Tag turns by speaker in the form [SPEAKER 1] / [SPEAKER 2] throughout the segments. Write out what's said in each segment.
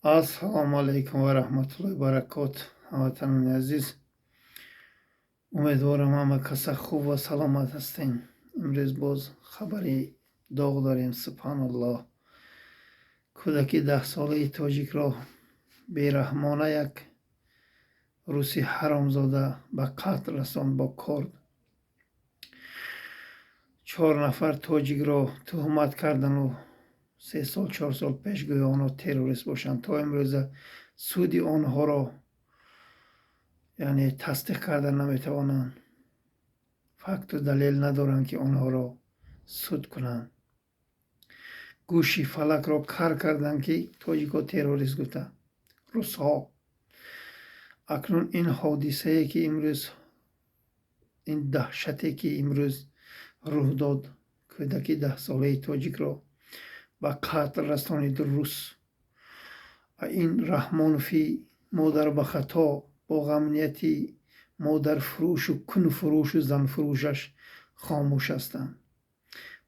[SPEAKER 1] Ассалому алайкум ва раҳматуллоҳи баракот. Ҳамватанони азиз, умедворам, ҳама каса хуб ва саломат ҳастем. Имрӯз боз хабари доғ дорем. Субҳаналлоҳ, кӯдаки 10-солаи тоҷикро бераҳмона як руси ҳаромзода ба қатл расонд бо корд. Чор нафар тоҷикро туҳмат кардану 3 сол, 4 сол пеш, гӯё онҳо террорист бошанд. То имрӯза суди онҳоро, яъне, тасдиқ карда наметавонанд, факту далел надоранд, ки онҳоро суд кунанд. Гӯши фалакро кар карданд, ки тоҷикҳо террорист гуфта русҳо. Акнун ин ҳодисае, ки имрӯз, ин даҳшате, ки имрӯз рух дод, кӯдаки 10-солаи тоҷикро ба қатл расонид рус ва ин Раҳмонови модарбахато бо ғамнияти модарфурӯшу кунфурӯшу занфурӯшаш хомӯш ҳастанд.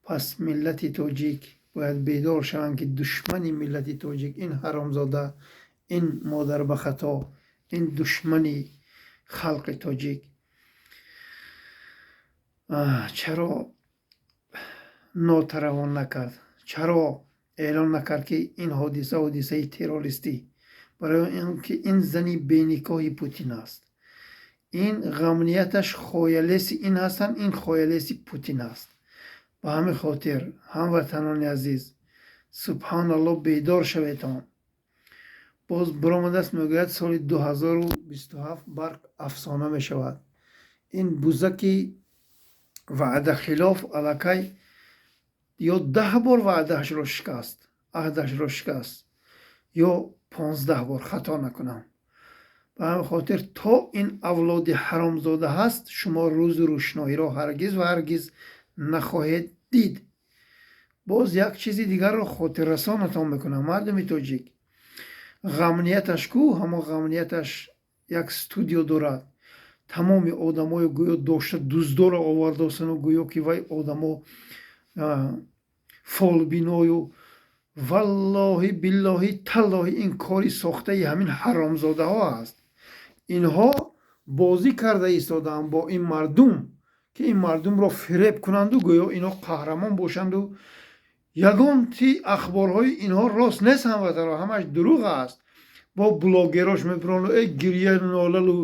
[SPEAKER 1] Пас миллати тоҷик бояд бедор шаванд, ки душмани миллати тоҷик ин ҳаромзода, ин модарбахато, ин душмани халқи тоҷик. Чаро нотаравон накард? Чаро эълон накард, ки ин ҳодиса ҳодисаи террористӣ? Барои он ки ин зани беникоҳи Путин аст. Ин ғамнияташ хоялеси ин ҳастанд, ин хоялеси Путин аст. Ба ҳамин хотир, ҳамватанони азиз, субҳаналлоҳ, бедор шаветон. Боз биромадааст, мегӯяд, соли 2027 барқ афсона мешавад. Ин бузаки ваъдахилоф аллакай ё 10 бор ваъдаашро шикаст, аҳдашро шикаст, ё 15 бор, хато накунам. Ба ҳамин хотир, то ин авлоди ҳаромзода ҳаст, шумо рӯзу рӯшноиро ҳаргиз ва ҳаргиз нахоҳед дид. Боз як чизи дигарро хотиррасонатон мекунам, мардуми тоҷик. Ғамнияташ ку, ҳамон ғамнияташ як студио дорад, тамоми одамои гӯё дошта дуздоро овардосану гӯё ки вай одамо фолбиною. Валлоҳи, биллоҳи, таллоҳи, ин кори сохтаи ҳамин ҳаромзодаҳо аст. Инҳо бозӣ карда истодаанд бо ин мардум, ки ин мардумро фиреб кунанду гӯё инҳо қаҳрамон бошанду. Ягон ти ахборҳои инҳо рост нест, ҳамватанро, ҳамаш дурӯғ аст. Бо блогерош мебирону э гиря нолалу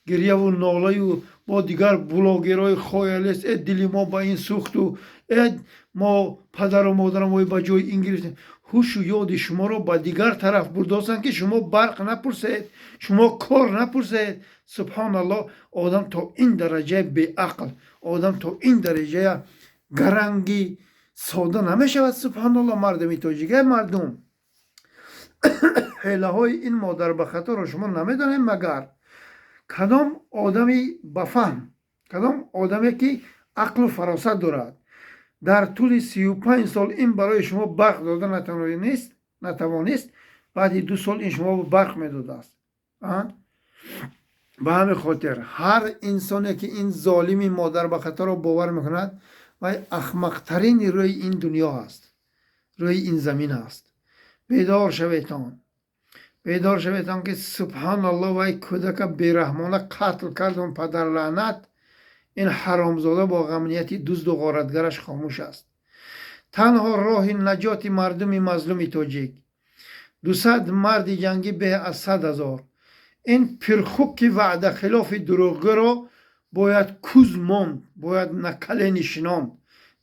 [SPEAKER 1] гиряву нолаю, бо дигар блогерои хоялест: «Э, дили мо ба ин сӯхту, э, мо падару модарамои ба ҷои ин гирифтем». Ҳушу ёди шуморо ба дигар тараф бурдосанд, ки шумо барқ напурсед, шумо кор напурсед. Субҳоналлоҳ, одам то ин дараҷаи беақл, одам то ин дараҷая гаранги сода намешавад. Субҳоналлоҳ, мардуми тоҷик, э мардум, ҳелаҳои ин модарбахаторо шумо намедонед магар? Кадом одами бафаҳм, кадом одаме, ки ақлу фаросат дорад, дар тӯли 35 сол ин барои шумо барқ дода натавонист, баъди 2 сол ин шумо барқ медодааст? Ба ҳамин хотир, ҳар инсоне, ки ин золими модарбахаторо бовар мекунад, вай ахмақтарини рӯи ин дунё аст, рӯи ин замин аст. Бедор шаветон, бедор шаветон, ки субҳоналлоҳ, вай кӯдака бераҳмона қатл кардун падарлаънат. Ин ҳаромзода бо ғамнияти дузду ғоратгараш хомӯш аст. Танҳо роҳи наҷоти мардуми мазлуми тоҷик: 200 марди ҷангӣ беҳ аз 100 000. Ин пирхуки ваъдахилофи дурӯғгӯро бояд куз монд, бояд на колени шинонд.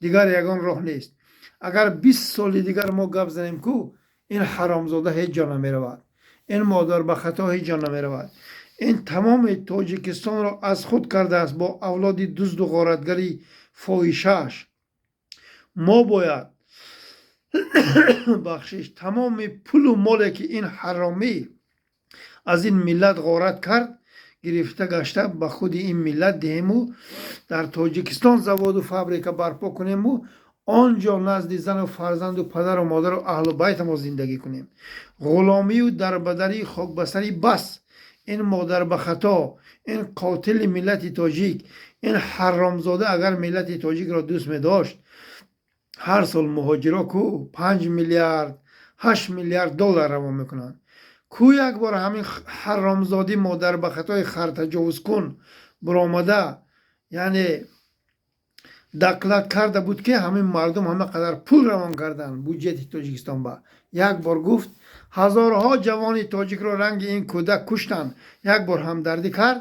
[SPEAKER 1] Дигар ягон роҳ нест. Агар 20 соли дигар мо гап занем ку, ин ҳаромзода ҳеҷ ҷо намеравад, ин модарбахато ҳеҷ ҷо намеравад. Ин тамоми Тоҷикистонро аз худ кардааст бо авлоди дузду ғоратгари фоҳишааш. Мо бояд, бахшиш, тамоми пулу моле, ки ин ҳаромӣ аз ин миллат ғорат кард, гирифта гашта ба худи ин миллат диҳему дар Тоҷикистон заводу фабрика барпо кунему он ҷо назди зану фарзанду падару модару аҳлу байтамо зиндагӣ кунем. Ғуломию дарбадарии хокбасарӣ бас. Ин модарбахато, ин қотили миллати тоҷик, ин ҳаромзода агар миллати тоҷикро дӯст медошт, ҳар сол муҳоҷиро ку 5 миллиард, 8 миллиард доллар равон мекунанд. Ку як бор ҳамин ҳаромзодӣ, модар ба хатои хартаҷовузкун баромада, яъне доклад карда буд, ки ҳамин мардум ҳама қадар пул равон карданд буҷети Тоҷикистон ба? Як бор гуфт? Ҳазорҳо ҷавони тоҷикро ранги ин кӯдак куштанд. Як бор ҳамдардӣ кард?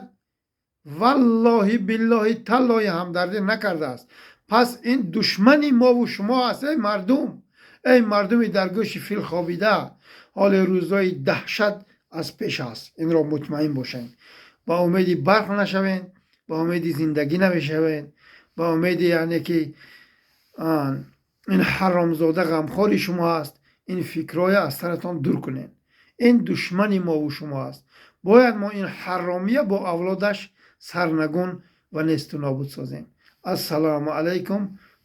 [SPEAKER 1] Валлоҳи, биллоҳи, таллоҳи, ҳамдардӣ накардааст. Пас ин душмани мову шумо аст. Эй мардум, эй мардуми дар гӯши фил хобида, ҳоле рӯзҳои даҳшат аз пеш аст, инро мутмаин бошед. Ба умеди барқ нашавед, ба умеди зиндагӣ намешавед, ба умеди, яъне ки ин ҳаромзода ғамхори шумо аст, ин фикрҳоя аз саратон дур кунед. Ин душмани мову шумо аст. Бояд мо ин ҳаромия бо авлодаш сарнагун ва несту нобуд созем. Ассалому алайкум.